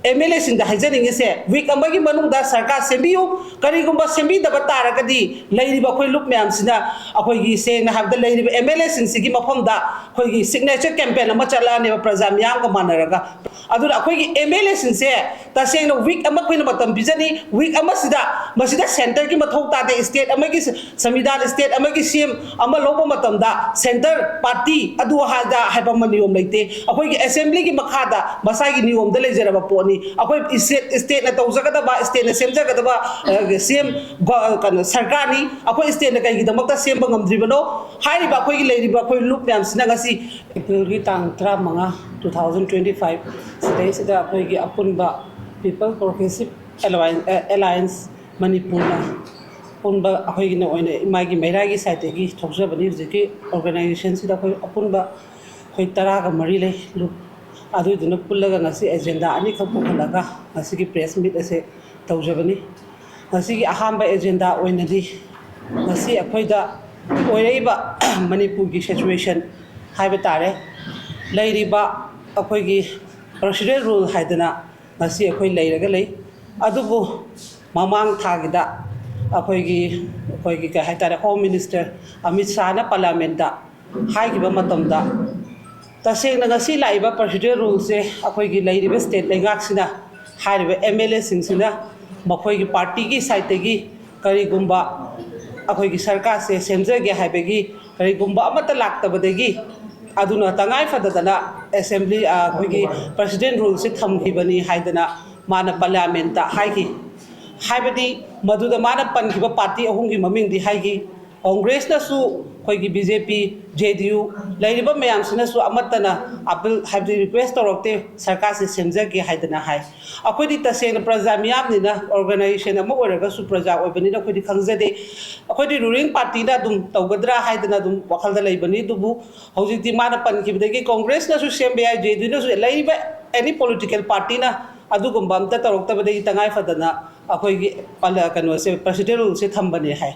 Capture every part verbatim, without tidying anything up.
M L ꯑꯦꯁꯤꯡꯗ ꯍꯥꯏꯖꯅꯤꯡꯉꯤꯁꯦ, week ꯑꯃꯒꯤ ꯃꯅꯨꯡꯗ ꯁꯔꯀꯥꯔ ꯁꯦꯝꯕꯤꯌꯨ꯫ ꯀꯔꯤꯒꯨꯝꯕ ꯁꯦꯝꯕꯤꯗꯕ ꯇꯥꯔꯒꯗꯤ, ꯂꯩꯔꯤꯕ ꯑꯩꯈꯣꯏ ꯂꯨꯞ ꯃꯌꯥꯝꯁꯤꯅ, ꯑꯩꯈꯣꯏꯒꯤ ꯁꯦꯡꯅ ꯍꯥꯏꯕꯗ ꯂꯩꯔꯤꯕ ꯑꯦꯝ ꯑꯦꯜ ꯑꯦꯁꯤꯡꯁꯤꯒꯤ ꯃꯐꯝꯗ ꯑꯩꯈꯣꯏꯒꯤ ꯁꯤꯒꯅꯦꯆꯔ ꯀꯦꯝꯄꯦꯟ ꯑꯃ ꯆꯠꯂꯛꯑꯅꯦꯕ, ꯄ꯭ꯔꯖꯥ ꯃꯤꯌꯥꯝꯒ ꯃꯥꯟꯅꯔꯒ꯫ ꯑꯗꯨꯅ ꯑꯩꯈꯣꯏꯒꯤ ꯑꯦꯝ ꯑꯦꯜ ꯑꯦꯁꯤꯡꯁꯦ ꯇꯁꯦꯡꯅ ꯋꯤꯛ ꯑꯃ ꯑꯩꯈꯣꯏꯅ ꯃꯇꯝ ꯄꯤꯖꯅꯤ꯫ ꯋꯤꯛ ꯑꯃꯁꯤꯗ, ꯃꯁꯤꯗ ꯁꯦꯟꯇꯔꯒꯤ ꯃꯊꯧ ꯇꯥꯗꯦ꯫ ꯁ꯭ꯇꯦꯠ ꯑꯃꯒꯤ ꯁ-, ꯁꯪꯕꯤꯙꯥꯟ, ꯁ꯭ꯇꯦꯠ ꯑꯃꯒꯤ ꯁꯤ ꯑꯦꯝ ꯑꯃ ꯂꯧꯕ ꯃꯇꯝꯗ ꯁꯦꯟꯇꯔ ꯄꯥꯔꯇꯤ ꯑꯗꯨ ꯑꯗꯥ ꯍꯥꯏꯕ ꯑꯃ ꯅꯤꯌꯣꯝ ꯂꯩꯇꯦ꯫ ꯑꯩꯈꯣꯏꯒꯤ ꯑꯦꯁꯦꯝꯕ꯭ꯂꯤꯒꯤ ꯃꯈꯥꯗ ꯃꯁꯥꯒꯤ ꯅꯤꯌꯣꯝꯗ ꯂꯩꯖꯔꯕ ꯄꯣꯠꯅꯤ꯫ ꯑꯩꯈꯣꯏ ꯁ꯭ꯇꯦꯠ, ꯁ꯭ꯇꯦꯠꯅ ꯇꯧꯖꯒꯗꯕ, ꯁ꯭ꯇꯦꯠꯅ ꯁꯦꯝꯖꯒꯗꯕ, ꯑ, ꯁꯤ ꯑꯦꯝ ꯒ-, ꯀꯩꯅꯣ, ꯁꯔꯀꯥꯔꯅꯤ꯫ ꯑꯩꯈꯣꯏ ꯁ꯭ꯇꯦꯠꯅ ꯀꯩꯒꯤꯗꯃꯛꯇ ꯁꯦꯝꯕ ꯉꯝꯗ꯭ꯔꯤꯕꯅꯣ? ꯍꯥꯏꯔꯤꯕ ꯑꯩꯈꯣꯏꯒꯤ ꯂꯩꯔꯤꯕ ꯑꯩꯈꯣꯏ ꯂꯨꯞ ꯃꯌꯥꯝꯁꯤꯅ ꯉꯁꯤ ꯑꯦꯄ꯭ꯔꯤꯜꯒꯤ ꯇꯥꯡ ꯇꯔꯥꯃꯉꯥ, two thousand twenty five ꯁꯤꯗꯩꯁꯤꯗ ꯑꯩꯈꯣꯏꯒꯤ ꯑꯄꯨꯟꯕ People Progressive Alliance, ꯑꯦ, Alliance ꯃꯅꯤꯄꯨꯔꯅ ꯑꯄꯨꯟꯕ ꯑꯩꯈꯣꯏꯒꯤꯅ ꯑꯣꯏꯅ ꯏꯃꯥꯒꯤ ꯃꯩꯔꯥꯒꯤ ꯁꯥꯏꯠꯇꯒꯤ ꯊꯣꯛꯆꯕꯅꯤ꯫ ꯍꯧꯖꯤꯛꯀꯤ ꯑꯣꯔꯒꯅꯥꯏꯖꯦꯁꯟꯁꯤꯗ ꯑꯩꯈꯣꯏ ꯑꯄꯨꯟꯕ ꯑꯩꯈꯣꯏ ꯇꯔꯥꯒ ꯃꯔꯤ ꯂꯩ ꯂꯨꯞ꯫ ꯑꯗꯨꯏꯗꯨꯅ ꯄꯨꯜꯂꯒ ꯉꯁꯤ ꯑꯦꯖꯦꯟꯗꯥ ꯑꯅꯤꯈꯛ ꯄꯨꯈꯠꯂꯒ ꯉꯁꯤꯒꯤ ꯄ꯭ꯔꯦꯁ ꯃꯤꯠ ꯑꯁꯦ ꯇꯧꯖꯕꯅꯤ꯫ ꯉꯁꯤꯒꯤ ꯑꯍꯥꯟꯕ ꯑꯦꯖꯦꯟꯗꯥ ꯑꯣꯏꯅꯗꯤ ꯉꯁꯤ ꯑꯩꯈꯣꯏꯗ ꯑꯣꯏꯔꯛꯏꯕ ꯃꯅꯤꯄꯨꯔꯒꯤ ꯁꯤꯆꯨꯋꯦꯁꯟ ꯍꯥꯏꯕ ꯇꯥꯔꯦ, ꯂꯩꯔꯤꯕ ꯑꯩꯈꯣꯏꯒꯤ ꯄ꯭ꯔꯣꯁꯤꯗꯔ ꯔꯨꯜ ꯍꯥꯏꯗꯅ ꯉꯁꯤ ꯑꯩꯈꯣꯏ ꯂꯩꯔꯒ ꯂꯩ꯫ ꯑꯗꯨꯕꯨ ꯃꯃꯥꯡ ꯊꯥꯒꯤꯗ ꯑꯩꯈꯣꯏꯒꯤ, ꯑꯩꯈꯣꯏꯒꯤ ꯀꯩ ꯍꯥꯏꯇꯥꯔꯦ, ꯍꯣꯝ ꯃꯤꯅꯤꯁꯇꯔ ꯑꯃꯤꯠ ꯁꯥꯍꯅ ꯄꯥꯔꯂꯤꯌꯥꯃꯦꯟꯗ ꯍꯥꯏꯈꯤꯕ ꯃꯇꯝꯗ, ꯇꯁꯦꯡꯅ ꯉꯁꯤ ꯂꯥꯛꯏꯕ ꯄ꯭ꯔꯣꯁꯤꯗ꯭ꯌꯨꯔ ꯔꯨꯜꯁꯦ ꯑꯩꯈꯣꯏꯒꯤ ꯂꯩꯔꯤꯕ ꯁ꯭ꯇꯦꯠ ꯂꯩꯉꯥꯛꯁꯤꯅ, ꯍꯥꯏꯔꯤꯕ ꯑꯦꯝ ꯑꯦꯜ ꯑꯦꯁꯤꯡꯁꯤꯅ ꯃꯈꯣꯏꯒꯤ ꯄꯥꯔꯇꯤꯒꯤ ꯁꯥꯏꯠꯇꯒꯤ ꯀꯔꯤꯒꯨꯝꯕ ꯑꯩꯈꯣꯏꯒꯤ ꯁꯔꯀꯥꯔꯁꯦ ꯁꯦꯝꯖꯒꯦ ꯍꯥꯏꯕꯒꯤ ꯀꯔꯤꯒꯨꯝꯕ ꯑꯃꯠꯇ ꯂꯥꯛꯇꯕꯗꯒꯤ, ꯑꯗꯨꯅ ꯇꯉꯥꯏ ꯐꯗꯗꯅ ꯑꯦꯁꯦꯝꯕ꯭ꯂꯤ, ꯑ, ꯑꯩꯈꯣꯏꯒꯤ ꯄ꯭ꯔꯁꯤꯗꯦꯟ ꯔꯨꯜꯁꯦ ꯊꯝꯈꯤꯕꯅꯤ ꯍꯥꯏꯗꯅ ꯃꯥꯅ ꯄꯥꯔꯂꯤꯌꯥꯃꯦꯟꯇ ꯍꯥꯏꯈꯤ꯫ ꯍꯥꯏꯕꯗꯤ ꯃꯗꯨꯗ ꯃꯥꯅ ꯄꯟꯈꯤꯕ ꯄꯥꯔꯇꯤ ꯑꯍꯨꯝꯒꯤ ꯃꯃꯤꯡꯗꯤ ꯍꯥꯏꯈꯤ꯫ ꯀꯣꯡꯒ꯭ꯔꯦꯁꯅꯁꯨ, ꯑꯩꯈꯣꯏꯒꯤ ꯕꯤ ꯖꯦ ꯄꯤ, ꯖꯦ ꯗꯤ ꯌꯨ, ꯂꯩꯔꯤꯕ ꯃꯌꯥꯝꯁꯤꯅꯁꯨ ꯑꯃꯠꯇꯅ ꯑꯄꯤꯜ, ꯍꯥꯏꯕꯗꯤ ꯔꯤꯀ꯭ꯋꯦꯁ ꯇꯧꯔꯛꯇꯦ ꯁꯔꯀꯥꯔꯁꯦ ꯁꯦꯝꯖꯒꯦ ꯍꯥꯏꯗꯅ ꯍꯥꯏ꯫ ꯑꯩꯈꯣꯏꯗꯤ ꯇꯁꯦꯡꯅ ꯄ꯭ꯔꯖꯥ ꯃꯤꯌꯥꯝꯅꯤꯅ, ꯑꯣꯔꯒꯅꯥꯏꯖꯦꯁꯟ ꯑꯃ ꯑꯣꯏꯔꯒꯁꯨ ꯄ꯭ꯔꯖꯥ ꯑꯣꯏꯕꯅꯤꯅ ꯑꯩꯈꯣꯏꯗꯤ ꯈꯪꯖꯗꯦ꯫ ꯑꯩꯈꯣꯏꯗꯤ ꯔꯨꯂꯤꯡ ꯄꯥꯔꯇꯤꯅ ꯑꯗꯨꯝ ꯇꯧꯒꯗ꯭ꯔꯥ ꯍꯥꯏꯗꯅ ꯑꯗꯨꯝ ꯋꯥꯈꯜꯗ ꯂꯩꯕꯅꯤ꯫ ꯑꯗꯨꯕꯨ ꯍꯧꯖꯤꯛꯇꯤ ꯃꯥꯅ ꯄꯟꯈꯤꯕꯗꯒꯤ ꯀꯣꯡꯒ꯭ꯔꯦꯁꯅꯁꯨ ꯁꯦꯝꯕ ꯌꯥꯏ, ꯖꯦ ꯗꯤ ꯌꯨꯅꯁꯨ, ꯂꯩꯔꯤꯕ ꯑꯦꯅꯤ ꯄꯣꯂꯤꯇꯤꯀꯦꯜ ꯄꯥꯔꯇꯤꯅ ꯑꯗꯨꯒꯨꯝꯕ ꯑꯝꯇ ꯇꯧꯔꯛꯇꯕꯗꯒꯤ ꯇꯉꯥꯏ ꯐꯗꯅ ꯑꯩꯈꯣꯏꯒꯤ ꯄꯥꯂ-, ꯀꯩꯅꯣꯁꯦ, ꯄ꯭ꯔꯁꯤꯗꯦꯟ ꯔꯨꯜꯁꯦ ꯊꯝꯕꯅꯦ ꯍꯥꯏ꯫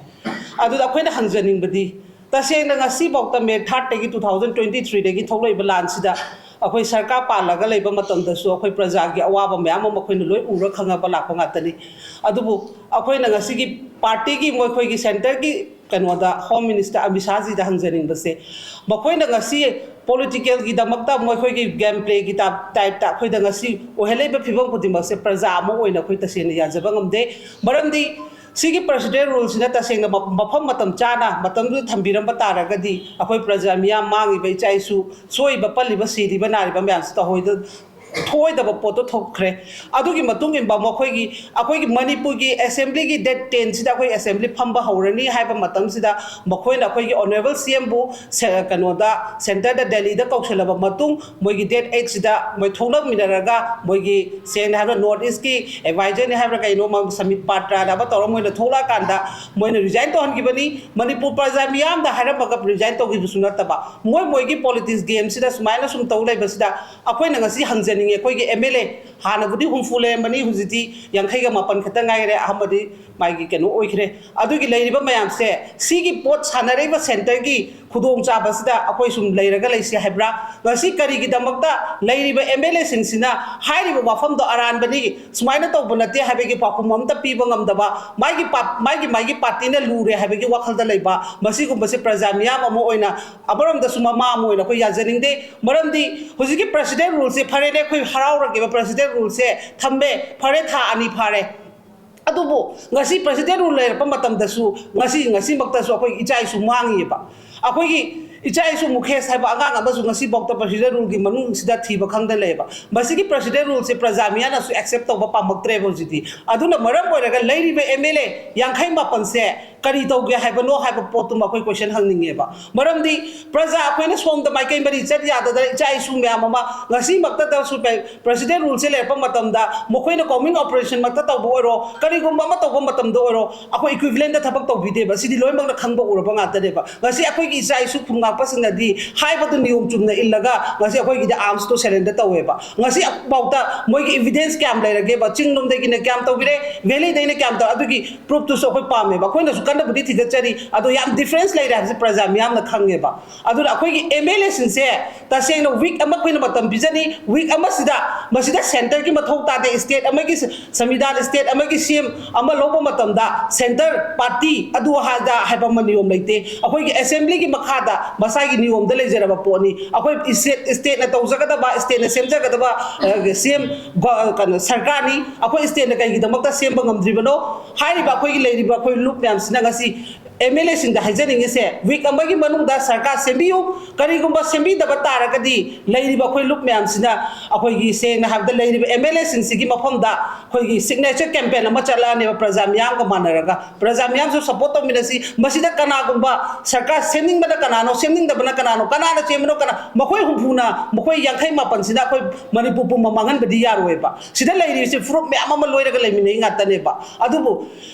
ꯑꯗꯨꯗ ꯑꯩꯈꯣꯏꯅ ꯍꯪꯖꯅꯤꯡꯕꯗꯤ, ꯇꯁꯦꯡꯅ ꯉꯁꯤꯐꯥꯎꯗ ꯃꯦ ꯊꯥꯔꯠꯇꯒꯤ, two thousand twenty threeꯗꯒꯤ ꯊꯣꯛꯂꯛꯏꯕ ꯂꯥꯟꯁꯤꯗ ꯑꯩꯈꯣꯏ ꯁꯔꯀꯥꯔ ꯄꯥꯜꯂꯒ ꯂꯩꯕ ꯃꯇꯝꯗꯁꯨ ꯑꯩꯈꯣꯏ ꯄ꯭ꯔꯖꯥꯒꯤ ꯑꯋꯥꯕ ꯃꯌꯥꯝ ꯑꯃ ꯑꯩꯈꯣꯏꯅ ꯂꯣꯏ ꯎꯔ ꯈꯪꯉꯕ ꯂꯥꯛꯄ ꯉꯥꯛꯇꯅꯤ꯫ ꯑꯗꯨꯕꯨ ꯑꯩꯈꯣꯏꯅ ꯉꯁꯤꯒꯤ ꯄꯥꯔꯇꯤꯒꯤ, ꯃꯈꯣꯏꯒꯤ ꯁꯦꯟꯇꯔꯒꯤ ꯀꯩꯅꯣꯗ, ꯍꯣꯝ ꯃꯤꯅꯤꯁꯇꯔ ꯑꯃꯤꯠ ꯁꯥꯍꯖꯤꯗ ꯍꯪꯖꯅꯤꯡꯕꯁꯦ, ꯃꯈꯣꯏꯅ ꯉꯁꯤ ꯄꯣꯂꯤꯇꯤꯀꯦꯜꯒꯤꯗꯃꯛꯇ ꯃꯈꯣꯏꯒꯤ ꯒꯦꯝ ꯄ꯭ꯂꯦꯒꯤ ꯇꯥꯏꯞ-, ꯇꯥꯏꯞꯇ ꯑꯩꯈꯣꯏꯗ ꯉꯁꯤ ꯑꯣꯏꯍꯜꯂꯛꯏꯕ ꯐꯤꯕꯝ ꯈꯨꯗꯤꯡꯃꯛꯁꯦ ꯄ꯭ꯔꯖꯥ ꯑꯃ ꯑꯣꯏꯅ ꯑꯩꯈꯣꯏ ꯇꯁꯦꯡꯅ ꯌꯥꯖꯕ ꯉꯝꯗꯦ꯫ ꯃꯔꯝꯗꯤ ꯁꯤꯒꯤ ꯄ꯭ꯔꯁꯤꯗꯦꯟ ꯔꯨꯜꯁꯤꯅ ꯇꯁꯦꯡꯅ ꯃ-, ꯃꯐꯝ ꯃꯇꯝ ꯆꯥꯅ ꯃꯇꯝꯗꯨꯗ ꯊꯝꯕꯤꯔꯝꯕ ꯇꯥꯔꯒꯗꯤ ꯑꯩꯈꯣꯏ ꯄ꯭ꯔꯖꯥ ꯃꯤꯌꯥꯝ, ꯃꯥꯡꯉꯤꯕ ꯏꯆꯥ ꯏꯁꯨ, ꯁꯣꯛꯏꯕ ꯄꯜꯂꯤꯕ, ꯁꯤꯔꯤꯕ ꯅꯥꯔꯤꯕ ꯃꯌꯥꯝꯁꯤ ꯇꯧꯍꯣꯏꯗ-, ꯊꯣꯛꯑꯣꯏꯗꯕ ꯄꯣꯠꯇꯣ ꯊꯣꯛꯈ꯭ꯔꯦ꯫ ꯑꯗꯨꯒꯤ ꯃꯇꯨꯡ ꯏꯟꯕ ꯃꯈꯣꯏꯒꯤ, ꯑꯩꯈꯣꯏꯒꯤ ꯃꯅꯤꯄꯨꯔꯒꯤ ꯑꯦꯁꯦꯝꯕ꯭ꯂꯤꯒꯤ ꯗꯦꯠ ꯇꯦꯟꯁꯤꯗ ꯑꯩꯈꯣꯏ ꯑꯦꯁꯦꯝꯕ꯭ꯂꯤ ꯐꯝꯕ ꯍꯧꯔꯅꯤ ꯍꯥꯏꯕ ꯃꯇꯝꯁꯤꯗ ꯃꯈꯣꯏꯅ ꯑꯩꯈꯣꯏꯒꯤ ꯑꯣꯅꯔꯦꯕꯜ ꯁꯤ ꯑꯦꯝꯕꯨ ꯁꯦ-, ꯀꯩꯅꯣꯗ, ꯁꯦꯟꯇꯔꯗ, ꯗꯦꯜꯂꯤꯗ ꯀꯧꯁꯤꯜꯂꯕ ꯃꯇꯨꯡ, ꯃꯣꯏꯒꯤ ꯗꯦꯠ ꯑꯩꯠꯁꯤꯗ ꯃꯣꯏ ꯊꯣꯛꯂꯛꯃꯤꯟꯅꯔꯒ, ꯃꯣꯏꯒꯤ, ꯁꯦꯡꯅ ꯍꯥꯏꯔꯕꯗ, ꯅꯣꯔꯠ ꯏꯁꯀꯤ ꯑꯦꯗꯚꯥꯏꯖꯔꯅꯤ ꯍꯥꯏꯕ꯭ꯔꯥ ꯀꯩꯅꯣ, ꯃꯥ ꯁꯃꯤꯠ ꯄꯥꯇ꯭ꯔꯥꯅ ꯑꯃ ꯇꯧꯔꯒ ꯃꯣꯏꯅ ꯊꯣꯛꯂꯛꯑꯀꯥꯟꯗ ꯃꯣꯏꯅ ꯔꯤꯖꯥꯏꯟ ꯇꯧꯍꯟꯈꯤꯕꯅꯤ꯫ ꯃꯅꯤꯄꯨꯔ ꯄ꯭ꯔꯖꯥ ꯃꯤꯌꯥꯝꯗ ꯍꯥꯏꯔꯝꯃꯒ ꯔꯤꯖꯥꯏꯟ ꯇꯧꯈꯤꯕꯁꯨ ꯅꯠꯇꯕ, ꯃꯣꯏ ꯃꯣꯏꯒꯤ ꯄꯣꯂꯤꯇꯤꯛꯁ ꯒꯦꯝꯁꯤꯗ ꯁꯨꯃꯥꯏꯅ ꯁꯨꯝ ꯇꯧ ꯂꯩꯕꯁꯤꯗ ꯑꯩꯈꯣꯏꯅ ꯉꯁꯤ ꯍꯪꯖꯅꯤꯡꯉꯤ, ꯑꯩꯈꯣꯏꯒꯤ ꯑꯦꯝ ꯑꯦꯜ ꯑꯦ, ꯍꯥꯟꯅꯕꯨꯗꯤ ꯍꯨꯝꯐꯨ ꯂꯩꯔꯝꯕꯅꯤ, ꯍꯧꯖꯤꯛꯇꯤ ꯌꯥꯡꯈꯩꯒ ꯃꯥꯄꯟ ꯈꯛꯇ ꯉꯥꯏꯔꯦ, ꯑꯍꯥꯟꯕꯗꯤ ꯃꯥꯒꯤ ꯀꯩꯅꯣ ꯑꯣꯏꯈ꯭ꯔꯦ꯫ ꯑꯗꯨꯒꯤ ꯂꯩꯔꯤꯕ ꯃꯌꯥꯝꯁꯦ, ꯁꯤꯒꯤ ꯄꯣꯠ ꯁꯥꯟꯅꯔꯛꯏꯕ ꯁꯦꯟꯇꯔꯒꯤ ꯈꯨꯗꯣꯡꯆꯥꯕꯁꯤꯗ ꯑꯩꯈꯣꯏ ꯁꯨꯝ ꯂꯩꯔꯒ ꯂꯩꯁꯤ ꯍꯥꯏꯕ꯭ꯔꯥ? ꯉꯁꯤ ꯀꯔꯤꯒꯤꯗꯃꯛꯇ ꯂꯩꯔꯤꯕ ꯑꯦꯝ ꯑꯦꯜ ꯑꯦꯁꯤꯡꯁꯤꯅ ꯍꯥꯏꯔꯤꯕ ꯋꯥꯐꯝꯗꯣ ꯑꯔꯥꯟꯕꯅꯤ, ꯁꯨꯃꯥꯏꯅ ꯇꯧꯕ ꯅꯠꯇꯦ ꯍꯥꯏꯕꯒꯤ ꯄꯥꯎꯈꯨꯝ ꯑꯝꯇ ꯄꯤꯕ ꯉꯝꯗꯕ, ꯃꯥꯒꯤ ꯄꯥ-, ꯃꯥꯒꯤ, ꯃꯥꯒꯤ ꯄꯥꯔꯇꯤꯅ ꯂꯨꯔꯦ ꯍꯥꯏꯕꯒꯤ ꯋꯥꯈꯜꯗ ꯂꯩꯕ, ꯃꯁꯤꯒꯨꯝꯕꯁꯦ ꯄ꯭ꯔꯖꯥ ꯃꯤꯌꯥꯝ ꯑꯃ ꯑꯣꯏꯅ, ꯑꯃꯔꯣꯝꯗꯁꯨ ꯃꯃꯥ ꯑꯃ ꯑꯣꯏꯅ ꯑꯩꯈꯣꯏ ꯌꯥꯖꯅꯤꯡꯗꯦ꯫ ꯃꯔꯝꯗꯤ ꯍꯧꯖꯤꯛꯀꯤ ꯄ꯭ꯔꯁꯤꯗꯦꯟ ꯔꯨꯜꯁꯦ, ꯐꯔꯦꯅꯦ, ꯑꯩꯈꯣꯏ ꯍꯔꯥꯎꯔꯒꯦꯕ, ꯄ꯭ꯔꯁꯤꯗꯦꯟ ꯔꯨꯜꯁꯦ ꯊꯝꯃꯦ, ꯐꯔꯦ, ꯊꯥ ꯑꯅꯤ ꯐꯥꯔꯦ꯫ ꯑꯗꯨꯕꯨ ꯉꯁꯤ ꯄ꯭ꯔꯁꯤꯗꯦꯟ ꯔꯨꯜ ꯂꯩꯔꯛꯄ ꯃꯇꯝꯗꯁꯨ, ꯉꯁꯤ, ꯉꯁꯤꯃꯛꯇꯁꯨ ꯑꯩꯈꯣꯏ ꯏꯆꯥ ꯏꯁꯨ ꯃꯥꯡꯉꯤꯑꯕ꯫ ꯑꯩꯈꯣꯏꯒꯤ ꯏꯆꯥ ꯏꯁꯨ ꯃꯨꯈꯦꯁ ꯍꯥꯏꯕ ꯑꯉꯥꯡ ꯑꯃꯁꯨ ꯉꯁꯤꯐꯥꯎꯗ ꯄ꯭ꯔꯁꯤꯗꯦꯟ ꯔꯨꯜꯒꯤ ꯃꯅꯨꯡꯁꯤꯗ ꯊꯤꯕ ꯈꯪꯗꯅ ꯂꯩꯌꯦꯕ꯫ ꯃꯁꯤꯒꯤ ꯄ꯭ꯔꯁꯤꯗꯦꯟ ꯔꯨꯜꯁꯦ ꯄ꯭ꯔꯖꯥ ꯃꯤꯌꯥꯝꯅꯁꯨ ꯑꯦꯛꯁꯦꯞ ꯇꯧꯕ ꯄꯥꯝꯃꯛꯇ꯭ꯔꯦꯕ ꯍꯧꯖꯤꯛꯇꯤ꯫ ꯑꯗꯨꯅ ꯃꯔꯝ ꯑꯣꯏꯔꯒ ꯂꯩꯔꯤꯕ ꯑꯦꯝ ꯑꯦꯜ ꯑꯦ ꯌꯥꯡꯈꯩ ꯃꯥꯄꯟꯁꯦ ꯀꯔꯤ ꯇꯧꯒꯦ ꯍꯥꯏꯕꯅꯣ ꯍꯥꯏꯕ ꯄꯣꯠꯇꯨꯃ ꯑꯩꯈꯣꯏ ꯀꯣꯏꯁꯟ ꯍꯪꯅꯤꯡꯉꯦꯕ꯫ ꯃꯔꯝꯗꯤ ꯄ꯭ꯔꯖꯥ ꯑꯩꯈꯣꯏꯅ ꯁꯣꯝꯗ ꯃꯥꯏꯀꯩ ꯃꯔꯤ ꯆꯠ ꯌꯥꯗꯗꯅ ꯏꯆꯥ ꯏꯁꯨ ꯃꯌꯥꯝ ꯑꯃ ꯉꯁꯤꯃꯛꯇꯗꯁꯨ ꯄ꯭ꯔ-, ꯄ꯭ꯔꯁꯤꯗꯦꯟ ꯔꯨꯜꯁꯦ ꯂꯩꯔꯛꯄ ꯃꯇꯝꯗ ꯃꯈꯣꯏꯅ ꯀꯣꯃꯤꯡ ꯑꯣꯄꯔꯦꯁꯟꯃꯛꯇ ꯇꯧꯕ ꯑꯣꯏꯔꯣ, ꯀꯔꯤꯒꯨꯝꯕ ꯑꯃ ꯇꯧꯕ ꯃꯇꯝꯗ ꯑꯣꯏꯔꯣ, ꯑꯩꯈꯣꯏ ꯏꯀ꯭ꯋꯤꯚꯤꯂꯦꯟꯗ ꯊꯕꯛ ꯇꯧꯕꯤꯗꯦꯕ꯫ ꯁꯤꯗꯤ ꯂꯣꯏꯅꯃꯛꯅ ꯈꯪꯕ ꯎꯔꯕ ꯉꯥꯛꯇꯅꯦꯕ꯫ ꯉꯁꯤ ꯑꯩꯈꯣꯏꯒꯤ ꯏꯆꯥ ꯏꯁꯨ ꯈꯨꯡꯒꯪ ꯂꯥꯛꯄꯁꯤꯡꯅꯗꯤ ꯍꯥꯏꯕꯗꯨ ꯅꯤꯌꯣꯝ ꯆꯨꯝꯅ ꯏꯜꯂꯒ ꯉꯁꯤ ꯑꯩꯈꯣꯏꯒꯤꯗꯤ ꯑꯥꯔꯝꯁꯇꯣ ꯁꯔꯦꯟꯗꯔ ꯇꯧꯋꯦꯕ꯫ ꯉꯁꯤ ꯐꯥꯎꯗ ꯃꯣꯏꯒꯤ ꯏꯕꯤꯗꯦꯟꯁ ꯀꯌꯥꯝ ꯂꯩꯔꯒꯦꯕ? ꯆꯤꯡꯂꯣꯝꯗꯒꯤꯅ ꯀꯌꯥꯝ ꯇꯧꯕꯤꯔꯦ, ꯚꯦꯂꯤꯗꯩꯅ ꯀꯌꯥꯝ ꯇꯧꯔꯦ? ꯑꯗꯨꯒꯤ ꯄ꯭ꯔꯨꯐꯇꯨꯁꯨ ꯑꯩꯈꯣꯏ ꯄꯥꯝꯃꯦꯕ꯫ ꯑꯩꯈꯣꯏꯅꯁꯨ ꯀꯟꯅꯕꯨꯗꯤ ꯊꯤꯒꯠꯆꯔꯤ, ꯑꯗꯣ ꯌꯥꯝ ꯗꯤꯐ꯭ꯔꯦꯟꯁ ꯂꯩꯔꯦ ꯍꯥꯏꯕꯁꯦ ꯄ꯭ꯔꯖꯥ ꯃꯤꯌꯥꯝꯅ ꯈꯪꯉꯦꯕ꯫ ꯑꯗꯨꯅ ꯑꯩꯈꯣꯏꯒꯤ ꯑꯦꯝ ꯑꯦꯜ ꯑꯦꯁꯤꯡꯁꯦ ꯇꯁꯦꯡꯅ ꯋꯤꯛ ꯑꯃ ꯑꯩꯈꯣꯏꯅ ꯃꯇꯝ ꯄꯤꯖꯅꯤ꯫ ꯋꯤꯛ ꯑꯃꯁꯤꯗ ꯃꯁꯤꯗ ꯁꯦꯟꯇꯔꯒꯤ ꯃꯊꯧ ꯇꯥꯗꯦ꯫ ꯁ꯭ꯇꯦꯠ ꯑꯃꯒꯤ ꯁ-, ꯁꯪꯕꯤꯙꯥꯟ, ꯁ꯭ꯇꯦꯠ ꯑꯃꯒꯤ ꯁꯤ ꯑꯦꯝ ꯑꯃ ꯂꯧꯕ ꯃꯇꯝꯗ ꯁꯦꯟꯇꯔ ꯄꯥꯔꯇꯤ ꯑꯗꯨ ꯑꯍꯥꯗ ꯍꯥꯏꯕ ꯑꯃ ꯅꯤꯌꯣꯝ ꯂꯩꯇꯦ꯫ ꯑꯩꯈꯣꯏꯒꯤ ꯑꯦꯁꯦꯝꯕ꯭ꯂꯤꯒꯤ ꯃꯈꯥꯗ ꯃꯁꯥꯒꯤ ꯅꯤꯌꯣꯝꯗ ꯂꯩꯖꯔꯕ ꯄꯣꯠꯅꯤ꯫ ꯑꯩꯈꯣꯏ ꯁ꯭ꯇꯦꯠ, ꯁ꯭ꯇꯦꯠꯅ ꯇꯧꯖꯒꯗꯕ, ꯁ꯭ꯇꯦꯠꯅ ꯁꯦꯝꯖꯒꯗꯕ, ꯑ, ꯁꯤ ꯑꯦꯝ ꯒ-, ꯀꯩꯅꯣ, ꯁꯔꯀꯥꯔꯅꯤ꯫ ꯑꯩꯈꯣꯏ ꯁ꯭ꯇꯦꯠꯅ ꯀꯩꯒꯤꯗꯃꯛꯇ ꯁꯦꯝꯕ ꯉꯝꯗ꯭ꯔꯤꯕꯅꯣ? ꯍꯥꯏꯔꯤꯕ ꯑꯩꯈꯣꯏꯒꯤ ꯂꯩꯔꯤꯕ ꯑꯩꯈꯣꯏ ꯂꯨꯞ ꯃꯌꯥꯝꯁꯤꯅ ꯉꯁꯤ ꯑꯦꯝ ꯑꯦꯜ ꯑꯦꯁꯤꯡꯗ ꯍꯥꯏꯖꯅꯤꯡꯉꯤꯁꯦ, ꯋꯤꯛ ꯑꯃꯒꯤ ꯃꯅꯨꯡꯗ ꯁꯔꯀꯥꯔ ꯁꯦꯝꯕꯤꯌꯨ꯫ ꯀꯔꯤꯒꯨꯝꯕ ꯁꯦꯝꯕꯤꯗꯕ ꯇꯥꯔꯒꯗꯤ ꯂꯩꯔꯤꯕ ꯑꯩꯈꯣꯏ ꯂꯨꯞ ꯃꯌꯥꯝꯁꯤꯅ ꯑꯩꯈꯣꯏꯒꯤ, ꯁꯦꯡꯅ ꯍꯥꯏꯕꯗ, ꯂꯩꯔꯤꯕ ꯑꯦꯝ ꯑꯦꯜ ꯑꯦꯁꯤꯡꯁꯤꯒꯤ ꯃꯐꯝꯗ ꯑꯩꯈꯣꯏꯒꯤ ꯁꯤꯒꯅꯦꯆꯔ ꯀꯦꯝꯄꯦꯟ ꯑꯃ ꯆꯠꯂꯛꯑꯅꯦꯕ ꯄ꯭ꯔꯖꯥ ꯃꯤꯌꯥꯝꯒ ꯃꯥꯟꯅꯔꯒ꯫ ꯄ꯭ꯔꯖꯥ ꯃꯤꯌꯥꯝꯁꯨ ꯁꯄꯣꯔꯠ ꯇꯧꯃꯤꯟꯅꯁꯤ꯫ ꯃꯁꯤꯗ ꯀꯅꯥꯒꯨꯝꯕ ꯁꯔꯀꯥꯔ ꯁꯦꯝꯅꯤꯡꯕꯅ ꯀꯅꯥꯅꯣ, ꯁꯦꯝꯅꯤꯡꯗꯕꯅ ꯀꯅꯥꯅꯣ, ꯀꯅꯥꯅ ꯁꯦꯝꯕꯅꯣ, ꯀꯅꯥ, ꯃꯈꯣꯏ ꯍꯨꯝꯐꯨꯅ, ꯃꯈꯣꯏ ꯌꯥꯡꯈꯩ ꯃꯥꯄꯟꯁꯤꯅ ꯑꯩꯈꯣꯏ ꯃꯅꯤꯄꯨꯔ ꯄꯨꯝꯕ ꯃꯥꯡꯍꯟꯕꯗꯤ ꯌꯥꯔꯣꯏꯕ꯫ ꯁꯤꯗ ꯂꯩꯔꯤꯕꯁꯤ ꯐꯨꯔꯨꯞ ꯃꯌꯥꯝ ꯑꯃ ꯂꯣꯏꯔꯒ ꯂꯩꯃꯤꯟꯅꯩ ꯉꯥꯛꯇꯅꯦꯕ꯫ ꯑꯗꯨꯕꯨ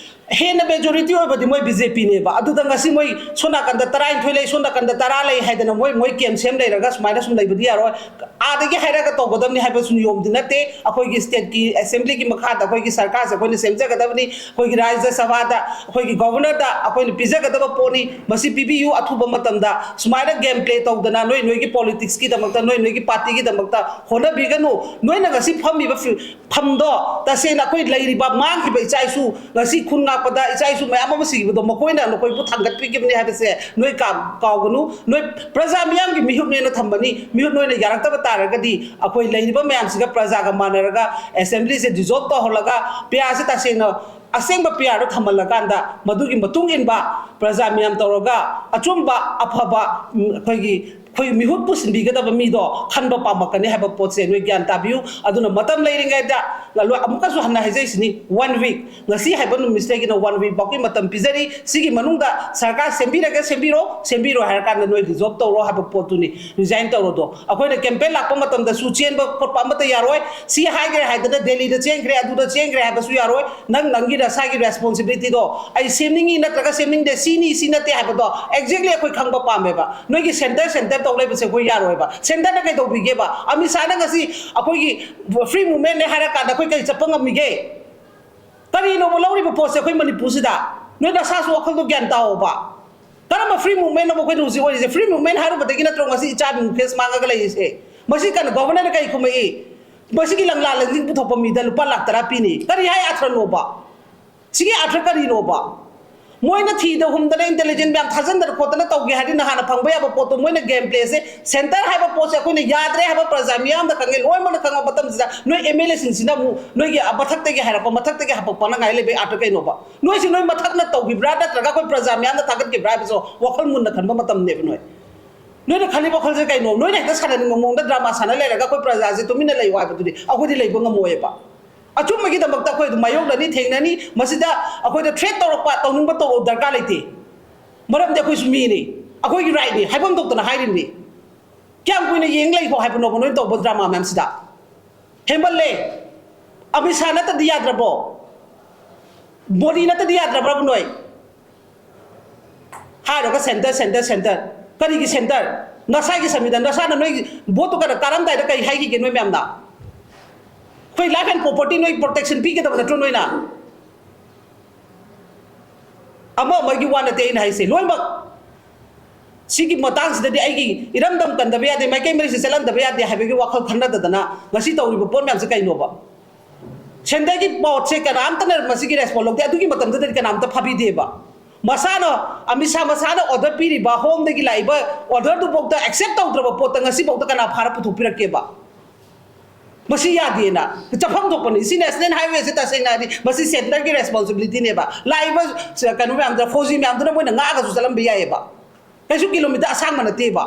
ꯍꯦꯟꯅ ꯃꯦꯖꯣꯔꯤꯇꯤ ꯑꯣꯏꯕꯗꯤ ꯃꯣꯏ ꯕꯤ ꯖꯦ ꯄꯤꯅꯦꯕ꯫ ꯑꯗꯨꯗ ꯉꯁꯤ ꯃꯣꯏ ꯁꯣꯝ ꯅꯥꯀꯟꯗ ꯇꯔꯥꯅꯤꯊꯣꯏ ꯂꯩ, ꯁꯣꯝ ꯅꯥꯀꯟꯗ ꯇꯔꯥ ꯂꯩ ꯍꯥꯏꯗꯅ ꯃꯣꯏ, ꯃꯣꯏ ꯀꯦꯝ ꯁꯦꯝ ꯂꯩꯔꯒ ꯁꯨꯃꯥꯏꯅ ꯁꯨꯝ ꯂꯩꯕꯗꯤ ꯌꯥꯔꯣꯏ꯫ ꯑꯥꯗꯒꯤ ꯍꯥꯏꯔꯒ ꯇꯧꯒꯗꯕꯅꯤ ꯍꯥꯏꯕꯁꯨ ꯅꯤꯌꯣꯝꯗꯤ ꯅꯠꯇꯦ꯫ ꯑꯩꯈꯣꯏꯒꯤ ꯁ꯭ꯇꯦꯠꯀꯤ ꯑꯦꯁꯦꯝꯕ꯭ꯂꯤꯒꯤ ꯃꯈꯥꯗ ꯑꯩꯈꯣꯏꯒꯤ ꯁꯔꯀꯥꯔꯁꯦ ꯑꯩꯈꯣꯏꯅ ꯁꯦꯝꯖꯒꯗꯕꯅꯤ꯫ ꯑꯩꯈꯣꯏꯒꯤ ꯔꯥꯖ꯭ꯌ ꯁꯚꯥꯗ, ꯑꯩꯈꯣꯏꯒꯤ ꯒꯣꯚꯔꯅꯔꯗ ꯑꯩꯈꯣꯏꯅ ꯄꯤꯖꯒꯗꯕ ꯄꯣꯠꯅꯤ꯫ ꯃꯁꯤ ꯄꯤꯕꯤꯌꯨ, ꯑꯊꯨꯕ ꯃꯇꯝꯗ ꯁꯨꯃꯥꯏꯅ ꯒꯦꯝ ꯄ꯭ꯂꯦ ꯇꯧꯗꯅ ꯅꯣꯏ ꯅꯣꯏꯒꯤ ꯄꯣꯂꯤꯇꯤꯛꯁꯀꯤꯗꯃꯛꯇ, ꯅꯣꯏ ꯅꯣꯏꯒꯤ ꯄꯥꯔꯇꯤꯒꯤꯗꯃꯛꯇ ꯍꯣꯠꯅꯕꯤꯒꯅꯨ꯫ ꯅꯣꯏꯅ ꯉꯁꯤ ꯐꯝꯃꯤꯕ ꯐꯤ-, ꯐꯝꯗꯣ ꯇꯁꯦꯡꯅ ꯑꯩꯈꯣꯏ ꯂꯩꯔꯤꯕ ꯃꯥꯡꯈꯤꯕ ꯏꯆꯥ ꯏꯁꯨ, ꯉꯁꯤ ꯈꯨꯟ ꯉꯥꯛꯄꯗ ꯏꯆꯥ ꯏꯁꯨ ꯃꯌꯥꯝ ꯑꯃ ꯁꯤꯈꯤꯕꯗꯣ ꯃꯈꯣꯏꯅ ꯅꯈꯣꯏꯕꯨ ꯊꯥꯡꯒꯠꯄꯤꯈꯤꯕꯅꯤ ꯍꯥꯏꯕꯁꯦ ꯅꯣꯏ ꯀꯥ-, ꯀꯥꯎꯒꯅꯨ꯫ ꯅꯣꯏ ꯄ꯭ꯔꯖꯥ ꯃꯤꯌꯥꯝꯒꯤ ꯃꯤꯍꯨꯠꯅꯦꯅ ꯊꯝꯕꯅꯤ꯫ ꯃꯤꯍꯨꯠ ꯅꯣꯏꯅ ꯌꯥꯔꯛꯇꯕ ꯇꯥꯔꯒꯗꯤ ꯑꯩꯈꯣꯏ ꯂꯩꯔꯤꯕ ꯃꯌꯥꯝꯁꯤꯒ ꯄ꯭ꯔꯖꯥꯒ ꯃꯥꯟꯅꯔꯒ ꯑꯦꯁꯦꯝꯕ꯭ꯂꯤꯁꯦ ꯗꯤꯖꯣꯜꯕ ꯇꯧꯍꯜꯂꯒ ꯄꯤ ꯑꯥꯔꯁꯦ ꯇꯁꯦꯡꯅ ꯑꯁꯦꯡꯕ ꯄꯤ ꯑꯥꯔꯗꯣ ꯊꯝꯍꯜꯂꯀꯥꯟꯗ ꯃꯗꯨꯒꯤ ꯃꯇꯨꯡ ꯏꯟꯕ ꯄ꯭ꯔꯖꯥ ꯃꯤꯌꯥꯝ ꯇꯧꯔꯒ ꯑꯆꯨꯝꯕ, ꯑꯐꯕ, ꯎꯝ, ꯑꯩꯈꯣꯏꯒꯤ ꯑꯩꯈꯣꯏ ꯃꯤꯍꯨꯠ ꯄꯨꯁꯤꯟꯕꯤꯒꯗꯕ ꯃꯤꯗꯣ ꯈꯟꯕ ꯄꯥꯝꯃꯛꯀꯅꯤ ꯍꯥꯏꯕ ꯄꯣꯠꯁꯦ ꯅꯣꯏ ꯒ꯭ꯌꯥꯟ ꯇꯥꯕꯤꯌꯨ꯫ ꯑꯗꯨꯅ ꯃꯇꯝ ꯂꯩꯔꯤꯉꯩꯗ, ꯑꯃꯨꯛꯀꯁꯨ ꯍꯟꯅ ꯍꯥꯏꯖꯩꯁꯤꯅꯤ, ꯋꯥꯟ ꯋꯤꯛ, ꯉꯁꯤ ꯍꯥꯏꯕ ꯅꯨꯃꯤꯠꯁꯤꯗꯒꯤꯅ ꯋꯥꯟ ꯋꯤꯛ ꯐꯥꯎꯒꯤ ꯃꯇꯝ ꯄꯤꯖꯔꯤ꯫ ꯁꯤꯒꯤ ꯃꯅꯨꯡꯗ ꯁꯔꯀꯥꯔ ꯁꯦꯝꯕꯤꯔꯒ ꯁꯦꯝꯕꯤꯔꯣ, ꯁꯦꯝꯕꯤꯔꯣ ꯍꯥꯏꯔ ꯀꯥꯟꯗ ꯅꯣꯏ ꯔꯤꯖꯣꯜꯕ ꯇꯧꯔꯣ ꯍꯥꯏꯕ ꯄꯣꯠꯇꯨꯅꯤ, ꯔꯤꯖꯥꯏꯟ ꯇꯧꯔꯣꯗꯣ꯫ ꯑꯩꯈꯣꯏꯅ ꯀꯦꯝꯄꯦꯟ ꯂꯥꯛꯄ ꯃꯇꯝꯗꯁꯨ ꯆꯦꯟꯕ ꯈꯣꯠꯄ ꯑꯃꯠꯇ ꯌꯥꯔꯣꯏ꯫ ꯁꯤ ꯍꯥꯏꯈ꯭ꯔꯦ ꯍꯥꯏꯗꯅ ꯗꯦꯜꯂꯤꯗ ꯆꯦꯟꯈ꯭ꯔꯦ, ꯑꯗꯨꯗ ꯆꯦꯟꯈ꯭ꯔꯦ ꯍꯥꯏꯕꯁꯨ ꯌꯥꯔꯣꯏ꯫ ꯅꯪ ꯅꯪꯒꯤ ꯅꯁꯥꯒꯤ ꯔꯦꯁꯄꯣꯟꯁꯤꯕꯤꯂꯤꯇꯤꯗꯣ, ꯑꯩ ꯁꯦꯝꯅꯤꯡꯉꯤ ꯅꯠꯇ꯭ꯔꯒ ꯁꯦꯝꯅꯤꯡꯗꯦ, ꯁꯤꯅꯤ ꯁꯤ ꯅꯠꯇꯦ ꯍꯥꯏꯕꯗꯣ ꯑꯦꯛꯖꯦꯛꯂꯤ ꯑꯩꯈꯣꯏ ꯈꯪꯕ ꯄꯥꯝꯃꯦꯕ꯫ ꯅꯣꯏꯒꯤ ꯁꯦꯟꯇꯔ ꯁꯦꯟꯇꯔ ꯇꯧ ꯂꯩꯕꯁꯦ ꯑꯩꯈꯣꯏ ꯌꯥꯔꯣꯏꯕ꯫ ꯁꯦꯟꯇꯔꯅ ꯀꯩꯗꯧꯕꯤꯒꯦꯕ? ꯑꯃꯤꯠ ꯁꯥꯍꯅ ꯉꯁꯤ ꯑꯩꯈꯣꯏꯒꯤ ꯐ꯭ꯔꯤ ꯃꯨꯚꯃꯦꯟꯅꯦ ꯍꯥꯏꯔ ꯀꯥꯟꯗ ꯑꯩꯈꯣꯏ ꯀꯔꯤ ꯆꯠꯄ ꯉꯝꯃꯤꯒꯦ? ꯀꯔꯤꯅꯣꯕ ꯂꯧꯔꯤꯕ ꯄꯣꯠꯁꯦ ꯑꯩꯈꯣꯏ ꯃꯅꯤꯄꯨꯔꯁꯤꯗ? ꯅꯣꯏ ꯅꯁꯥꯁꯨ ꯋꯥꯈꯜꯗꯣ ꯒ꯭ꯌꯥꯟ ꯇꯥꯑꯣꯕ꯫ ꯀꯔꯝꯕ ꯐ꯭ꯔꯤ ꯃꯨꯚꯃꯦꯟꯅꯣꯕ ꯑꯩꯈꯣꯏꯅ ꯍꯧꯖꯤꯛ ꯑꯣꯏꯔꯤꯁꯦ? ꯐ꯭ꯔꯤ ꯃꯨꯚꯃꯦꯟ ꯍꯥꯏꯔꯨꯕꯗꯒꯤ ꯅꯠꯇ꯭ꯔꯣ ꯉꯁꯤ ꯏꯆꯥ ꯏꯕꯨꯡ ꯐꯦꯁ ꯃꯥꯡꯉꯒ ꯂꯩꯔꯤꯁꯦ? ꯃꯁꯤ ꯀꯩꯅꯣ, ꯒꯣꯚꯔꯅꯔꯅ ꯀꯔꯤ ꯈꯨꯝꯃꯛꯏ? ꯃꯁꯤꯒꯤ ꯂꯪꯂꯥ ꯂꯪꯖꯤꯡ ꯄꯨꯊꯣꯛꯄ ꯃꯤꯗ ꯂꯨꯄꯥ ꯂꯥꯛ ꯇꯔꯥ ꯄꯤꯅꯤ꯫ ꯀꯔꯤ ꯍꯥꯏ ꯑꯥꯔꯊ꯭ꯔꯅꯣꯕ? ꯁꯤꯒꯤ ꯑꯥꯔꯊ꯭ꯔ ꯀꯔꯤꯅꯣꯕ? ꯃꯣꯏꯅ ꯊꯤꯗ ꯍꯨꯝꯗꯅ, ꯏꯟꯇꯦꯂꯤꯖꯦꯟ ꯃꯌꯥꯝ ꯊꯥꯖꯟꯗꯅ ꯈꯣꯠꯇꯅ ꯇꯧꯒꯦ ꯍꯥꯏꯔꯗꯤ ꯅꯍꯥꯟꯅ ꯐꯪꯕ ꯌꯥꯕ ꯄꯣꯠꯇꯣ ꯃꯣꯏꯅ ꯒꯦꯝ ꯄ꯭ꯂꯦꯁꯦ, ꯁꯦꯟꯇꯔ ꯍꯥꯏꯕ ꯄꯣꯠꯁꯦ ꯑꯩꯈꯣꯏꯅ ꯌꯥꯗ꯭ꯔꯦ ꯍꯥꯏꯕ ꯄ꯭ꯔꯖꯥ ꯃꯤꯌꯥꯝꯗ ꯈꯪꯉꯦ, ꯂꯣꯏꯅꯃꯛꯅ ꯈꯪꯕ ꯃꯇꯝꯁꯤꯗ ꯅꯣꯏ ꯑꯦꯝ ꯑꯦꯜ ꯑꯦꯁꯤꯡꯁꯤꯅ ꯑꯃꯨꯛ ꯅꯣꯏꯒꯤ ꯃꯊꯛꯇꯒꯤ ꯍꯥꯏꯔꯛꯄ, ꯃꯊꯛꯇꯒꯤ ꯍꯥꯄꯛꯄꯅ ꯉꯥꯏ ꯂꯩꯕꯩ ꯑꯥꯔꯊ꯭ꯔ ꯀꯩꯅꯣꯕ? ꯅꯣꯏꯁꯤ ꯅꯣꯏ ꯃꯊꯛꯅ ꯇꯧꯈꯤꯕ꯭ꯔꯥ ꯅꯠꯇ꯭ꯔꯒ ꯑꯩꯈꯣꯏ ꯄ꯭ꯔꯖꯥ ꯃꯤꯌꯥꯝꯅ ꯊꯥꯒꯠꯈꯤꯕ꯭ꯔꯥ ꯍꯥꯏꯕꯁꯨ ꯋꯥꯈꯜ ꯃꯨꯟꯅ ꯈꯟꯕ ꯃꯇꯝꯅꯦꯕ ꯅꯣꯏ꯫ ꯅꯣꯏꯅ ꯈꯜꯂꯤꯕ ꯋꯥꯈꯜꯁꯦ ꯀꯩꯅꯣ? ꯅꯣꯏꯅ ꯍꯦꯛꯇ ꯁꯥꯟꯅꯅꯤꯡꯕ ꯃꯑꯣꯡꯗ ꯗ꯭ꯔꯃꯥ ꯁꯥꯟꯅ ꯂꯩꯔꯒ ꯑꯩꯈꯣꯏ ꯄ꯭ꯔꯖꯥꯁꯦ ꯇꯨꯃꯤꯟꯅ ꯂꯩꯌꯨ ꯍꯥꯏꯕꯗꯨꯗꯤ ꯑꯩꯈꯣꯏꯗꯤ ꯂꯩꯕ ꯉꯝꯃꯣꯏꯕ꯫ ꯑꯆꯨꯝꯕꯒꯤꯗꯃꯛꯇ ꯑꯩꯈꯣꯏ ꯑꯗꯨꯝ ꯃꯥꯌꯣꯛꯅꯅꯤ, ꯊꯦꯡꯅꯅꯤ꯫ ꯃꯁꯤꯗ ꯑꯩꯈꯣꯏꯗ ꯊ꯭ꯔꯦꯠ ꯇꯧꯔꯛꯄ, ꯇꯧꯅꯤꯡꯕ ꯇꯧꯔꯛꯑꯣ, ꯗꯔꯀꯥꯔ ꯂꯩꯇꯦ꯫ ꯃꯔꯝꯗꯤ ꯑꯩꯈꯣꯏꯁꯨ ꯃꯤꯅꯤ, ꯑꯩꯈꯣꯏꯒꯤ ꯔꯥꯏꯠꯅꯤ, ꯍꯥꯏꯐꯝ ꯊꯣꯛꯇꯅ ꯍꯥꯏꯔꯤꯕꯅꯤ꯫ ꯀꯌꯥꯝ ꯀꯨꯏꯅ ꯌꯦꯡ ꯂꯩꯈꯣ ꯍꯥꯏꯕꯅꯣꯕ ꯅꯣꯏꯅ ꯇꯧꯕ ꯗ꯭ꯔꯃꯥ ꯃꯌꯥꯝꯁꯤꯗ? ꯍꯦꯟꯃꯜꯂꯦ꯫ ꯑꯃꯤꯠ ꯁꯥꯍ ꯅꯠꯇꯗꯤ ꯌꯥꯗ꯭ꯔꯕꯣ? ꯃꯣꯗꯤ ꯅꯠꯇꯗꯤ ꯌꯥꯗ꯭ꯔꯕ꯭ꯔꯕ ꯅꯣꯏ? ꯍꯥꯏꯔꯒ ꯁꯦꯟꯇꯔ, ꯁꯦꯟꯇꯔ, ꯁꯦꯟꯇꯔ꯫ ꯀꯔꯤꯒꯤ ꯁꯦꯟꯇꯔ? ꯅꯁꯥꯒꯤ ꯁꯪꯕꯤꯙꯥꯟ, ꯅꯁꯥꯅ ꯅꯣꯏ ꯚꯣꯠꯇꯨ ꯀꯥꯔꯝꯗꯥꯏꯗ ꯀꯔꯤ ꯍꯥꯏꯈꯤꯒꯦ ꯅꯣꯏ ꯃꯌꯥꯝꯅ? ꯑꯩꯈꯣꯏ ꯂꯥꯏꯐ ꯑꯦꯟ ꯄ꯭ꯔꯣꯄꯔꯇꯤ ꯅꯣꯏ ꯄ꯭ꯔꯣꯇꯦꯛꯁꯟ ꯄꯤꯒꯗꯕ ꯅꯠꯇ꯭ꯔꯣ ꯅꯣꯏꯅ? ꯑꯃ ꯑꯃꯒꯤ ꯋꯥ ꯅꯠꯇꯦ ꯑꯩꯅ ꯍꯥꯏꯁꯦ, ꯂꯣꯏꯅꯃꯛ꯫ ꯁꯤꯒꯤ ꯃꯇꯥꯡꯁꯤꯗꯗꯤ ꯑꯩꯒꯤ ꯏꯔꯝꯗꯝ ꯀꯟꯗꯕ ꯌꯥꯗꯦ, ꯃꯥꯏꯀꯩ ꯃꯔꯤꯁꯦ ꯆꯠꯍꯟꯗꯕ ꯌꯥꯗꯦ ꯍꯥꯏꯕꯒꯤ ꯋꯥꯈꯜ ꯈꯟꯅꯗꯗꯅ ꯉꯁꯤ ꯇꯧꯔꯤꯕ ꯄꯣꯠ ꯃꯌꯥꯝꯁꯦ ꯀꯩꯅꯣꯕ? ꯁꯦꯟꯇꯔꯒꯤ ꯄꯣꯠꯁꯦ ꯀꯅꯥꯝꯇꯅ ꯃꯁꯤꯒꯤ ꯔꯦꯁꯄꯣꯟ ꯂꯧꯗꯦ꯫ ꯑꯗꯨꯒꯤ ꯃꯇꯝꯗꯨꯗꯗꯤ ꯀꯅꯥꯝꯇ ꯐꯥꯕꯤꯗꯦꯕ꯫ ꯃꯁꯥꯅ, ꯑꯃꯤꯠ ꯁꯥꯍ ꯃꯁꯥꯅ ꯑꯣꯔꯗꯔ ꯄꯤꯔꯤꯕ, ꯍꯣꯝꯗꯒꯤ ꯂꯥꯛꯏꯕ ꯑꯣꯔꯗꯔꯗꯨꯐꯥꯎꯗ ꯑꯦꯛꯁꯦꯞ ꯇꯧꯗ꯭ꯔꯕ ꯄꯣꯠꯇ ꯉꯁꯤꯐꯥꯎꯗ ꯀꯅꯥ ꯐꯥꯔ ꯄꯨꯊꯣꯛꯄꯤꯔꯛꯀꯦꯕ? ꯃꯁꯤ ꯌꯥꯗꯦꯅ ꯆꯠꯐꯝ ꯊꯣꯛꯄꯅꯤ꯫ ꯁꯤ ꯅꯦꯁꯅꯦꯜ ꯍꯥꯏꯋꯦꯁꯦ ꯇꯁꯦꯡꯅ ꯍꯥꯏꯗꯤ ꯃꯁꯤ ꯁꯦꯟꯇꯔꯒꯤ ꯔꯦꯁꯄꯣꯟꯁꯤꯕꯤꯂꯤꯇꯤꯅꯦꯕ꯫ ꯂꯥꯛꯏꯕ ꯀꯩꯅꯣ ꯃꯌꯥꯝꯗꯨꯅ, ꯐꯧꯖꯤ ꯃꯌꯥꯝꯗꯨꯅ ꯃꯣꯏꯅ ꯉꯥꯛꯑꯒꯁꯨ ꯆꯠꯂꯝꯕ ꯌꯥꯏꯌꯦꯕ꯫ ꯀꯩꯁꯨ ꯀꯤꯂꯣꯃꯤꯇꯔ ꯑꯁꯥꯡꯕ ꯅꯠꯇꯦꯕ꯫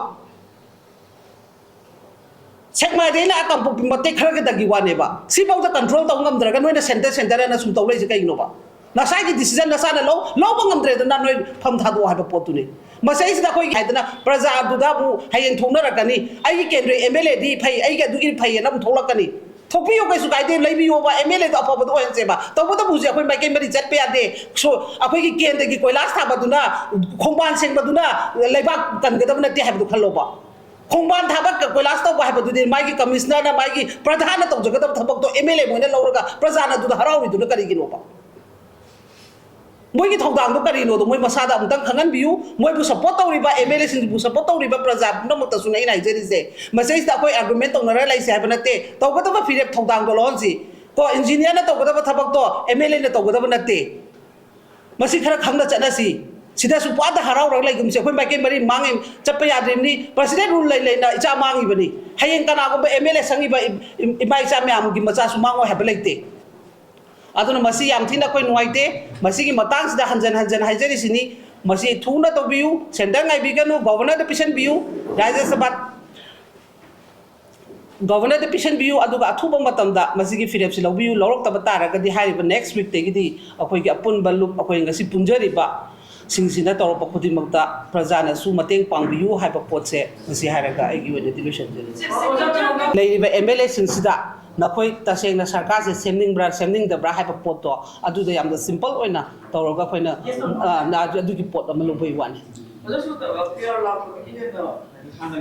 ꯁꯦꯛꯃꯥꯏꯗꯩꯅ ꯀꯥꯡꯄꯣꯛꯄꯤ ꯃꯇꯦꯛ ꯈꯔꯒꯗꯒꯤ ꯋꯥꯅꯦꯕ꯫ ꯁꯤꯐꯥꯎꯗ ꯀꯟꯇ꯭ꯔꯣꯜ ꯇꯧ ꯉꯝꯗ꯭ꯔꯒ ꯅꯣꯏꯅ ꯁꯦꯟꯇꯔ ꯁꯦꯟꯇꯔ ꯑꯅ ꯁꯨꯝ ꯇꯧ ꯂꯩꯁꯦ ꯀꯩꯒꯤꯅꯣꯕ? ꯅꯁꯥꯒꯤ ꯗꯤꯁꯤꯖꯟ ꯅꯁꯥꯅ ꯂꯧ, ꯂꯧꯕ ꯉꯝꯗ꯭ꯔꯦꯗꯅ ꯅꯣꯏ ꯐꯝ ꯊꯥꯗꯣꯛꯑꯣ ꯍꯥꯏꯕ ꯄꯣꯠꯇꯨꯅꯤ꯫ ꯃꯁꯤꯗꯩꯁꯤꯗ ꯑꯩꯈꯣꯏꯒꯤ ꯍꯥꯏꯗꯅ ꯄ꯭ꯔꯖꯥꯗꯨꯗ ꯑꯃꯨꯛ ꯍꯌꯦꯡ ꯊꯣꯛꯅꯔꯛꯀꯅꯤ, "ꯑꯩꯒꯤ ꯀꯦꯟꯗ꯭ꯔꯒꯤ ꯑꯦꯝ ꯑꯦꯜ ꯑꯦꯗꯤ ꯐꯩ, ꯑꯩꯒꯤ ꯑꯗꯨꯒꯤ ꯐꯩꯌꯦꯅ" ꯑꯃꯨꯛ ꯊꯣꯛꯂꯛꯀꯅꯤ꯫ ꯊꯣꯛꯄꯤꯌꯣ, ꯀꯩꯁꯨ ꯀꯥꯏꯗꯦ, ꯂꯩꯕꯤꯌꯣꯕ, ꯑꯦꯝ ꯑꯦꯜ ꯑꯦꯗꯣ ꯑꯐꯕꯗꯣ ꯑꯣꯏꯍꯟꯁꯦꯕ꯫ ꯇꯧꯕꯇꯕꯨ ꯍꯧꯖꯤꯛ ꯑꯩꯈꯣꯏ ꯃꯥꯏꯀꯩ ꯃꯔꯤ ꯆꯠꯄ ꯌꯥꯗꯦ꯫ ꯁꯣ-, ꯑꯩꯈꯣꯏꯒꯤ ꯀꯦꯟꯗ꯭ꯔꯒꯤ ꯀꯣꯏꯂꯥꯁ ꯊꯥꯕꯗꯨꯅ, ꯈꯣꯡꯕꯥꯟ ꯁꯦꯡꯕꯗꯨꯅ ꯂꯩꯕꯥꯛ ꯀꯟꯒꯗꯕ ꯅꯠꯇꯦ ꯍꯥꯏꯕꯗꯨ ꯈꯜꯂꯣꯕ꯫ ꯈꯣꯡꯕꯥꯟ ꯊꯥꯕ ꯀ-, ꯀꯣꯏꯂꯥꯁ ꯇꯧꯕ ꯍꯥꯏꯕꯗꯨꯗꯤ ꯃꯥꯒꯤ ꯀꯃꯤꯁꯅꯔꯅ, ꯃꯥꯒꯤ ꯄ꯭ꯔꯙꯥꯟꯅ ꯇꯧꯖꯒꯗꯕ ꯊꯕꯛꯇꯣ ꯑꯦꯝ ꯑꯦꯜ ꯑꯦ ꯃꯣꯏꯅ ꯂꯧꯔꯒ ꯄ꯭ꯔꯖꯥꯅ ꯑꯗꯨꯗ ꯍꯔꯥꯎꯔꯤꯗꯨꯅ ꯀꯔꯤꯒꯤꯅꯣꯕ? ꯃꯣꯏꯒꯤ ꯊꯧꯗꯥꯡꯗꯣ ꯀꯔꯤꯅꯣꯗꯣ ꯃꯣꯏ ꯃꯁꯥꯗ ꯑꯃꯨꯛꯇꯪ ꯈꯪꯍꯟꯕꯤꯌꯨ꯫ ꯃꯣꯏꯕꯨ ꯁꯞꯄꯣꯔꯠ ꯇꯧꯔꯤꯕ, ꯑꯦꯝ ꯑꯦꯜ ꯑꯦꯁꯤꯡꯕꯨ ꯁꯞꯄꯣꯔꯠ ꯇꯧꯔꯤꯕ ꯄ꯭ꯔꯖꯥ ꯄꯨꯝꯅꯃꯛꯇꯁꯨꯅꯦ ꯑꯩꯅ ꯍꯥꯏꯖꯔꯤꯁꯦ꯫ ꯃꯁꯤꯗꯩꯁꯤꯗ ꯑꯩꯈꯣꯏ ꯑꯥꯔꯒꯨꯃꯦꯟ ꯇꯧꯅꯔ ꯂꯩꯁꯦ ꯍꯥꯏꯕ ꯅꯠꯇꯦ꯫ ꯇꯧꯒꯗꯕ ꯐꯤꯔꯦꯞ ꯊꯧꯗꯥꯡꯗꯣ ꯂꯧꯍꯟꯁꯤ꯫ ꯀꯣ, ꯏꯟꯖꯤꯅꯤꯌꯥꯔꯅ ꯇꯧꯒꯗꯕ ꯊꯕꯛꯇꯣ ꯑꯦꯝ ꯑꯦꯜ ꯑꯦꯅ ꯇꯧꯒꯗꯕ ꯅꯠꯇꯦ꯫ ꯃꯁꯤ ꯈꯔ ꯈꯪꯅ ꯆꯠꯅꯁꯤ꯫ ꯁꯤꯗꯁꯨ ꯄꯨꯡꯍꯥꯗ ꯍꯔꯥꯎꯔꯒ ꯂꯩꯒꯨꯝꯁꯦ꯫ ꯑꯩꯈꯣꯏ ꯃꯥꯏꯀꯩ ꯃꯔꯤ ꯃꯥꯡꯉꯤ, ꯆꯠꯄ ꯌꯥꯗ꯭ꯔꯤꯕꯅꯤ꯫ ꯄ꯭ꯔꯁꯤꯗꯦꯟ ꯔꯨꯜ ꯂꯩ ꯂꯩꯅ ꯏꯆꯥ ꯃꯥꯡꯉꯤꯕꯅꯤ꯫ ꯍꯌꯦꯡ ꯀꯅꯥꯒꯨꯝꯕ M L A ꯁꯪꯉꯤꯕ E-, E-, ꯏꯃꯥ ꯏꯆꯥ ꯃꯌꯥꯝꯒꯤ ꯃꯆꯥꯁꯨ ꯃꯥꯡꯉꯣꯏ ꯍꯥꯏꯕ ꯂꯩꯇꯦ꯫ ꯑꯗꯨꯅ ꯃꯁꯤ ꯌꯥꯝ ꯊꯤꯅ ꯑꯩꯈꯣꯏ ꯅꯨꯡꯉꯥꯏꯇꯦ꯫ ꯃꯁꯤꯒꯤ ꯃꯇꯥꯡꯁꯤꯗ ꯍꯟꯖꯟ ꯍꯟꯖꯟ ꯍꯥꯏꯖꯔꯤꯁꯤꯅꯤ꯫ ꯃꯁꯤ ꯊꯨꯅ ꯇꯧꯕꯤꯌꯨ, ꯁꯦꯟꯇꯔ ꯉꯥꯏꯕꯤꯒꯅꯨ, ꯒꯣꯚꯔꯅꯔꯗ ꯄꯤꯁꯤꯟꯕꯤꯌꯨ꯫ ꯔꯥꯖ꯭ꯌ ꯁꯚꯥ ꯒꯣꯚꯔꯅꯔꯗ ꯄꯤꯁꯤꯟꯕꯤꯌꯨ, ꯑꯗꯨꯒ ꯑꯊꯨꯕ ꯃꯇꯝꯗ ꯃꯁꯤꯒꯤ ꯐꯤꯔꯦꯞꯁꯤ ꯂꯧꯕꯤꯌꯨ꯫ ꯂꯧꯔꯛꯇꯕ ꯇꯥꯔꯒꯗꯤ ꯍꯥꯏꯔꯤꯕ ꯅꯦꯛꯁ ꯋꯤꯛꯇꯒꯤꯗꯤ ꯑꯩꯈꯣꯏꯒꯤ ꯑꯄꯨꯟꯕ ꯂꯨꯞ, ꯑꯩꯈꯣꯏ ꯉꯁꯤ ꯄꯨꯟꯖꯔꯤꯕ ꯁꯤꯡꯁꯤꯅ ꯇꯧꯔꯛꯄ ꯈꯨꯗꯤꯡꯃꯛꯇ ꯄ꯭ꯔꯖꯥꯅꯁꯨ ꯃꯇꯦꯡ ꯄꯥꯡꯕꯤꯌꯨ ꯍꯥꯏꯕ ꯄꯣꯠꯁꯦ ꯃꯁꯤ ꯍꯥꯏꯔꯒ ꯑꯩꯒꯤ ꯑꯣꯏꯅꯗꯤ ꯂꯣꯏꯁꯤꯟꯖꯔꯦ꯫ ꯂꯩꯔꯤꯕ ꯑꯦꯝ ꯑꯦꯜ ꯑꯦꯁꯤꯡꯁꯤꯗ ꯅꯈꯣꯏ ꯇꯁꯦꯡꯅ ꯁꯔꯀꯥꯔꯁꯦ ꯁꯦꯝꯅꯤꯡꯕ꯭ꯔꯥ ꯁꯦꯝꯅꯤꯡꯗꯕ꯭ꯔꯥ ꯍꯥꯏꯕ ꯄꯣꯠꯇꯣ ꯑꯗꯨꯗ ꯌꯥꯝꯅ ꯁꯤꯝꯄꯜ ꯑꯣꯏꯅ ꯇꯧꯔꯒ ꯑꯩꯈꯣꯏꯅ, ꯑ, ꯑꯗꯨꯒꯤ ꯄꯣꯠ ꯑꯃ ꯂꯧꯕꯒꯤ ꯋꯥꯅꯤ꯫